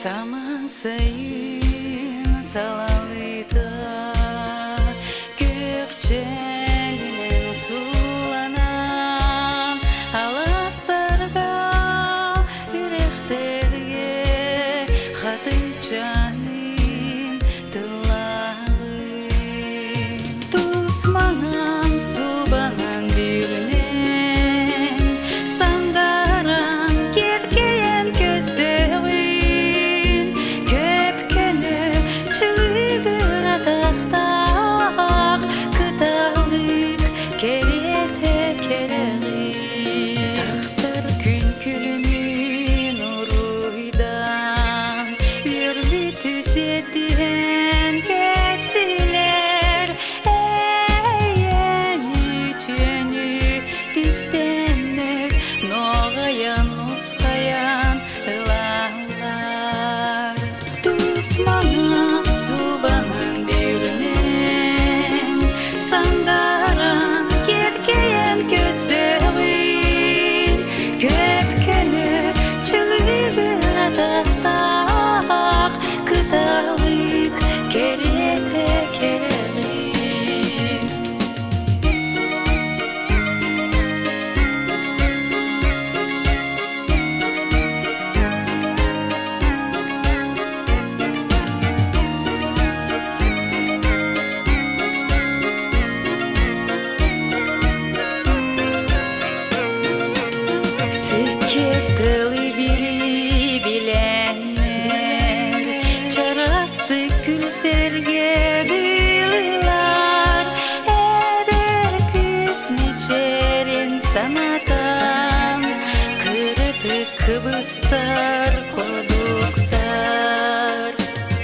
Самаан сайын салалыыта күөх чэлинэн сууланан аластарга үрэхтэргэ хатыҥчаанын тыллааҕын тус маҥан субанан бүрүнэн сандаран киэркэйэн көстөҕүн көпкөнө чылыгыр атахтаах кыталык кэриэтэ кэрэҕин тахсар күн күлүмүн уруйдан үөрбүтү сиэттиһэн кэстилэр эйэни түөнү түстэннэр нуоҕайан нусхайан ылаллар тус маҥан субанан бүрүнэн сандаран киэркэйэн көстөҕүн көпкөнө чылыгыр атахтаах кыталык кэриэтэ кэрэҕин. Сиккиэр тылы били билэннэр чарастык күлсэргэ дылылар эдэр кыыс мичээрин санатан кыратык кыбыстар курдуктар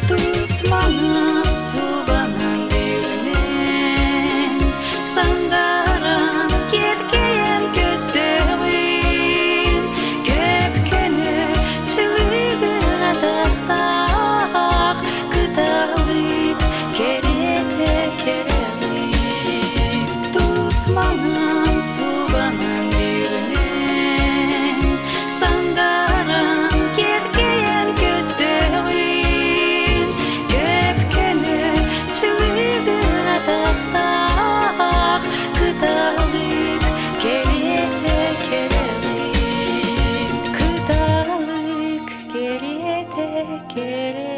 тус маҥан субанан бүрүнэн сандаран киэркэйэн көстөҕүн көпкөнө чылыгыр атахтаах кыталык кэриэтэ кэрэҕин тус маҥан субанан бүрүнэн сандаран киэркэйэн көстөҕүн көпкөнө чылыгыр атахтаах кыталык кэриэтэ кэрэҕин кыталык кэриэтэ кэрэҕин.